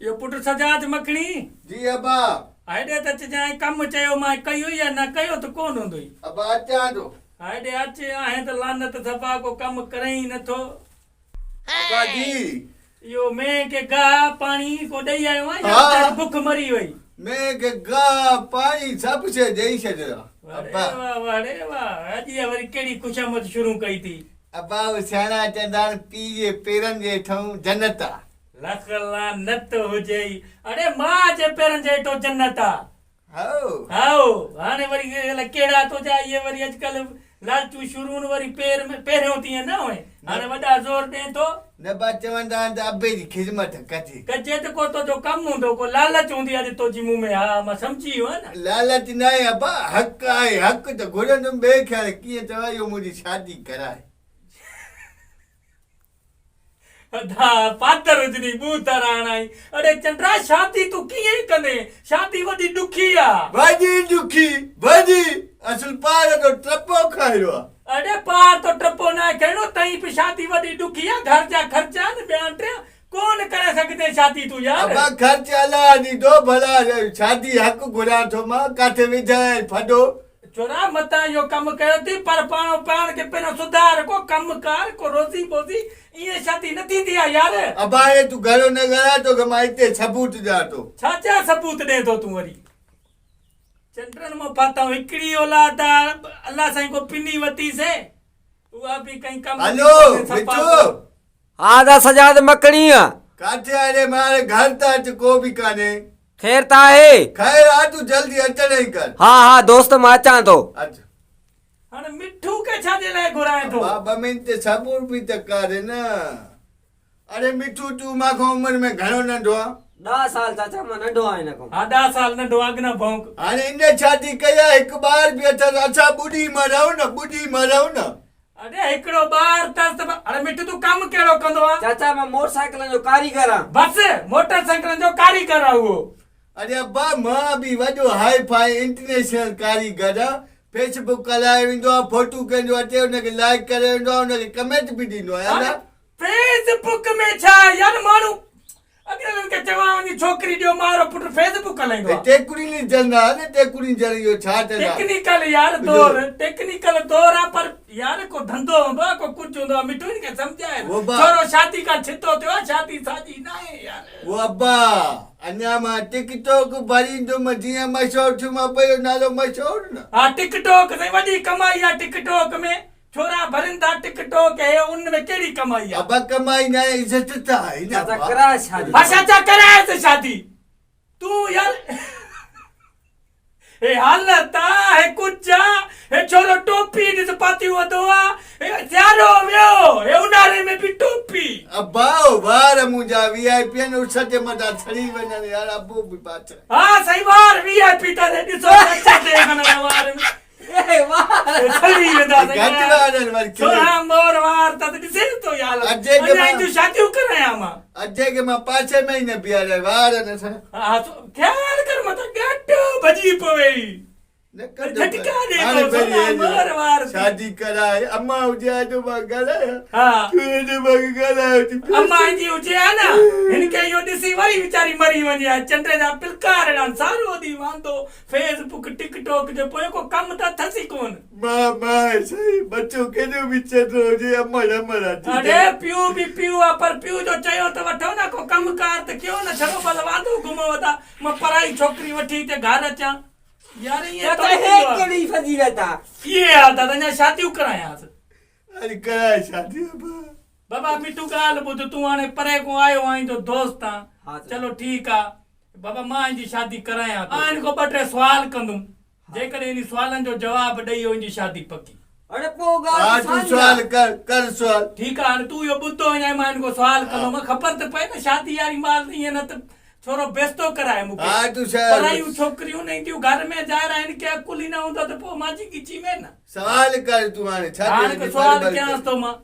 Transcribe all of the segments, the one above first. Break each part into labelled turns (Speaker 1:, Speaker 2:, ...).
Speaker 1: اهو پٽ سجاد مکڻي.
Speaker 2: جي ابا.
Speaker 1: هيڏي ته اچجانء، ڪم چيومانء ڪيوئي يا نه ڪيو ته ڪونه هوندوئي.
Speaker 2: ابا اچان ٿو.
Speaker 1: هيڏي اچ، آهين ته لعنت صفا ڪو ڪم ڪرين ئي نه ٿو.
Speaker 2: ابا جي.
Speaker 1: اهو مينهن کي گاهه پاڻي ڪو ڏئي آيو آهين يا ويچاري بک مري وئي.
Speaker 2: مينهن کي گاهه پاڻي سڀ شيء ڏئي ڇڏيو آ ابا.
Speaker 1: واڙي واهه واڙي واهه اڄ اها وري ڪهڙي خوشامد شروع ڪئي ٿي.
Speaker 2: ابا اهي سياڻا چوندا آهن پيء جي پيرن جي هيٺئون جنت آ.
Speaker 1: لک لعنت هجئي. اڙي ماء جي پيرن جي هيٺو جنت آ.
Speaker 2: هائو.
Speaker 1: هائو. هاڻي وري الائي ڪهڙا تنهنجا اهي وري اڄڪلهه لالچون شروع وري پير ۾ پهريون تيئن نه هئين. هاڻي وڏا زور ڏين ٿو.
Speaker 2: نه با چوندا آهن ته ابي جي خدمت ڪجي.
Speaker 1: ڪجي ته ڪو تنهنجو ڪم هوندو ڪو لالچ هوندي اڄ تنهنجي مون ۾ ها مان سمجهي ويو آهيان نه.
Speaker 2: لالچ ناهي ابا حق آهي حق ته گهرندم ٻئي کي هاڻي ڪيئن چوان اهو منهنجي شادي ڪرائي.
Speaker 1: ادا پاتر هجني ٻوٿر آڻائين. اڙي چنڊا شادي تون ڪيئن ڪندين شادي وڏي ڏکي آ.
Speaker 2: وڏي ڏکي وڏي اصل پار تو ٽپو کائڻو آ.
Speaker 1: اڙي پار تو ٽپو ناهي کائڻو تئين به شادي وڏي ڏکي آ گهر جا خرچا آهن ٻيا ٽيا ڪون ڪري سگهندين شادي تون يار.
Speaker 2: ابا خرچ الله ڏيندو ڀلا شادي حق گهران ٿو مان ڪاٿي وجهايائين ڦڏو.
Speaker 1: ڇورا متان اهو ڪم ڪيو ٿي پر پاڻو پاڻ کي پهريون سڌار ڪو ڪم ڪار ڪو روزي ٻوزي ائين شادي نه ٿيندي آ يار.
Speaker 2: ابا هاڻي تون گهڻو نه ڳالهاء توکي مان هتي ثبوت ڏيان ٿو.
Speaker 1: ڇا جا ثبوت ڏين ٿو تون وري. چنڊن مان ڦاٿائون هڪڙي اولاد آ الله سائين ڪو پني وتي سي اها به ڪنهن ڪم جي
Speaker 2: هلو
Speaker 1: ڪونهي صفا
Speaker 2: مٺو.
Speaker 1: ڪو.
Speaker 3: ها ادا سجاد مکڻي.
Speaker 2: ڪاٿي آهين ري مان هاڻي گهر ته اچ ڪو به ڪانهي.
Speaker 3: خير ته آهي؟
Speaker 2: خير آ تون جلدي اچڻ ئي ڪر.
Speaker 3: ها ها دوست مان اچان ٿو.
Speaker 2: اچ.
Speaker 1: هاڻ مٺو کي ڇا جي لاء گهرائين ٿو؟
Speaker 2: ابا ٻه منٽ صبر به ته ڪر نه. اڙي مٺو تون مان کان عمر ۾ گهڻو ننڍو آن.
Speaker 3: ڏهه سال چاچا مان ننڍو آهيان هن کان.
Speaker 1: ها ڏهه سال ننڍو اڳ نه ڀونڪ.
Speaker 2: هاڻي ان شادي ڪئي آ هڪ ٻار به اٿس اسان ٻڏي مرون نه ٻڏي مرون نه.
Speaker 1: اڙي هڪڙو ٻار اٿس ته اڙي مٺو تون ڪم ڪهڙو ڪندو آن؟
Speaker 3: چاچا مان موٽر سائيڪلن جو ڪاريگر آن.
Speaker 1: بس موٽر سائيڪلن جو ڪاريگر آ اهو.
Speaker 2: اڙي ابا مان به وڏو هائي فائي انٽرنيشنل ڪاريگر آن. فيس بڪ هلائي ويندو آن فوٽو ڪنهن جو اچي ان کي لائيڪ ڪري ويندو آن ان کي ڪمينٽ به ڏيندو آهيان
Speaker 1: اڙي فيس بڪ ۾ ڇا يار ماڻهو اڳريلن کي چوان وڃي ڇوڪري ڏيو مارو پٽ فيس بڪ هلائيندو آ.
Speaker 2: ٽيڪنيلي چوندا ها نه ٽيڪنيجل اهو ڇا چوندا ها.
Speaker 1: ٽيڪنيڪل يار دور ٽيڪنيڪل دور آ پر يار ڪو ڌنڌو هوندو آ ڪو ڪجهه هوندو آ مٺو هن کي سمجهائي ڇورو شادي کان ڇتو ٿيو آ شادي ساڄي ناهي يار.
Speaker 2: او ابا اڃا مان ٽڪ ٽوڪ ڀريندم جيئن مشهور ٿيم ابي جو نالو مشهور نه.
Speaker 1: ها ٽڪ ٽوڪ سائين وڏي ڪمائي آ ٽڪ ٽوڪ ۾. ڇورا ڀرين ٿا ٽڪ ٽوڪ هي ان ۾ ڪهڙي ڪمائي آ.
Speaker 2: ابا ڪمائي ناهي عزت ته آهي نه
Speaker 3: چاچا
Speaker 2: ابا.
Speaker 3: ڪراء شادي.
Speaker 1: ها چاچا ڪرائيس شادي تون يار هي حالت آ هي ڪجهه آ هي ڇورو ٽوپي ڏس پاتي وڌو آ هي سيارو ويو هي اونهاري ۾ به ٽوپي.
Speaker 2: ابا او وار منهنجا وي آء پي آهن اس جي مٿان سڙي وڃن يار ابو به بادشاهه.
Speaker 1: ها سائين وار وي آء پي ٿا ڏسو اڇا ٿي وڃن وار ۾.
Speaker 2: اجي کي مان پاسي ۾ ئي نه بيهاريان وار نه سان
Speaker 1: خيال ڪر متان ڳاٽو ڀڄي پوي
Speaker 2: شادي ڪرائي اما هجي ها جو مان ڳالهايان تون هيڏي مان کي ڳالهايو ٿي
Speaker 1: اما جي هجي ها نه هن کي اهو ڏسي وري ويچاري مري وڃي ها چنڊ جا پلڪار اهڙا سارو ڏينهن واندو فيس بڪ ٽڪ ٽوڪ جو پويون ڪو ڪم ته اٿس ئي ڪون.
Speaker 2: مان مان سائين ٻچو ڪيڏو به چنڊو هجي امڙ امڙ آ
Speaker 1: ٺيڪ اڙي پيو به پيو آ پر پيو جو چيو ته وٺو نه ڪو ڪم ڪار ته ڪيو نه ڇڙو بس واندو گهمو وتا مان پرائي ڇوڪري وٺي هتي گهر اچان يار ائين
Speaker 3: چاچا
Speaker 1: ٿوري
Speaker 3: هي
Speaker 1: ٿيندو آ.
Speaker 3: ڪهڙي فضيلت آ.
Speaker 1: اهي آ دادا اڃا شاديون ڪرايانس.
Speaker 2: اڄ ڪرائي شادي ابا.
Speaker 1: بابا مٺو ڳالهه ٻڌ تون هاڻي پري کان آيو آهين جو دوست آن چلو ٺيڪ آ بابا مان هن جي شادي ڪرايان ٿو. مان هن کان ٻه ٽي سوال ڪندم جيڪڏهن انهي سوالن جو جواب ڏئي ويو هن جي شادي پڪي.
Speaker 3: اڙي پوء ڳالهه
Speaker 2: ها
Speaker 3: ته
Speaker 2: تون
Speaker 3: ساڳي
Speaker 2: سوال
Speaker 3: آ.
Speaker 2: ڪر ڪر سوال.
Speaker 1: ٺيڪ آ هاڻي تون اهو ٻڌو وڃ ۽ مان هن کان سوال ڪندم خبر ته پئي نه شادي واري مهل ته ائين نه ته ڇورو بيستو ڪرائي مون کي.
Speaker 2: ها تون سوال
Speaker 1: پرايون ڇوڪريون نه اينديون گهر ۾ ظاهر آ هن کي عقل ئي نه هوندو ته پوء مانجي ڳچي ۾ نه.
Speaker 2: سوال ڪر تون هاڻي ڇا
Speaker 1: هاڻي ڪو سوال ڪيانس ٿو مان.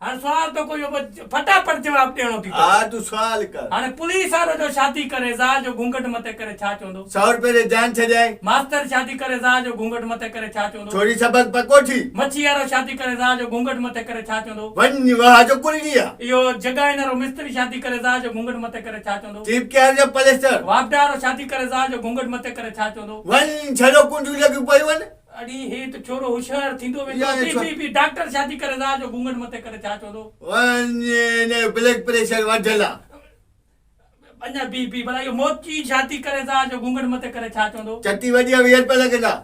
Speaker 1: هاڻي سوال تو ڪو اهو ڦٽاڦٽ جواب ڏيڻو ٿي
Speaker 2: ها تون سوال ڪر.
Speaker 1: هاڻي پوليس وارو جو شادي ڪري زال جو گهونگهٽ مٿي ڪري ڇا چوندو؟
Speaker 2: سئو روپيه ڏي جان ڇڏيائين.
Speaker 1: ماستر شادي ڪري زال جو گهونگهٽ مٿي ڪري ڇا چوندو؟
Speaker 2: ڇوري سبق پڪو ٿي.
Speaker 1: مڇي وارو شادي ڪري زال جو گهونگهٽ مٿي ڪري ڇا چوندو؟
Speaker 2: وڃ واهه جو ڪرڙي آ.
Speaker 1: اهو جڳائڻ وارو مستري شادي ڪري زال جو گهونگهٽ مٿي ڪري ڇا چوندو؟
Speaker 2: چيف ڪيئر جو پلسٽر.
Speaker 1: واپڊا وارو شادي ڪري زال جو گهونگهٽ مٿي ڪري ڇا چوندو؟
Speaker 2: وڃ ڇڙو ڪنڊيون لڳيون پيون آهن.
Speaker 1: اڙي هي ته ڇورو هوشيار ٿيندو ويندو
Speaker 2: يا
Speaker 1: بي
Speaker 2: ڇو-
Speaker 1: بي بي ڊاڪٽر شادي ڪري زال جو گهونگهٽ مٿي ڪري ڇا چوندو؟
Speaker 2: وڃ هن جو بلڊ پريشر وڌيل آ.
Speaker 1: اڃا بي بي ڀلا اهو موچي شادي ڪري زال جو گهونگهٽ مٿي ڪري ڇا چوندو؟
Speaker 2: چٽي وڏي آ 20 روپيا لڳندا.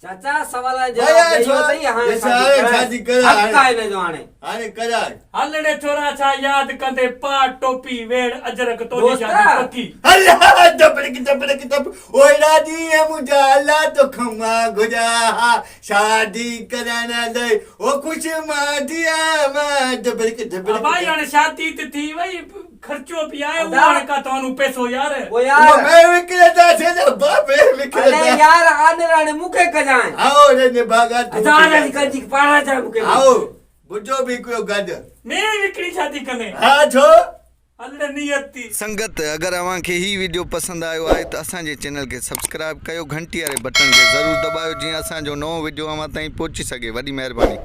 Speaker 3: چاچا سوالن جو
Speaker 2: ڀايا
Speaker 3: جواب ڏئي
Speaker 2: ڇو
Speaker 3: ويو اٿئي هاڻي
Speaker 2: ڏس هاڻي شادي ڪرائي
Speaker 3: حق آهي هن جو هاڻي.
Speaker 2: هاڻي ڪرائي.
Speaker 1: هل ڙي ڇورا ڇا ياد ڪندي پاء ٽوپي ويڙ اجرڪ تنهنجي
Speaker 3: دوست.
Speaker 1: شادي پڪي.
Speaker 2: الله دبڙڪ دبڙڪ دب اوئڙا ڏينهن منهنجا الله توکان مان گهريان ها شادي ڪرائڻ لئي او خوش مان ٿيان مان دبڙڪ دبڙڪ
Speaker 1: ابا هاڻي شادي ته ٿي وئي خرچو به آهي اهو هاڻي ڪٿان آنون پئسو يار.
Speaker 3: او يار.
Speaker 2: اهو مين وڪڻنداسين نه ابا مين وڪڻندا.
Speaker 3: اڙي يار آنر هاڻي مون کي ڪجانء.
Speaker 2: آئو ري نڀاڳا تون.
Speaker 3: هزار جي ڪنجي پاڙا چا مون کي.
Speaker 2: آئو ٻڌو به هڪڙو گڏ.
Speaker 1: مين وڪڻي شادي ڪندين.
Speaker 2: ها ڇو.
Speaker 1: هلڙي نيت ٿي.
Speaker 4: سنگت اگر اوهان کي هي وڊيو پسند آيو آهي ته اسان جي چينل کي سبسڪرائب ڪيو گهنٽي واري بٽڻ کي ضرور دٻايو جيئن اسان جو نئون وڊيو اوهان تائين پهچي سگهي وڏي مهرباني.